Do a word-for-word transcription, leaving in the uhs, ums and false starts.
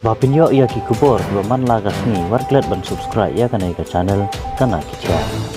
Ba pynïoh ïa ki khubor kiba man la ka sngi, wat klet ban subscribe ïa kane ka channel Kana Ki Jaiñ.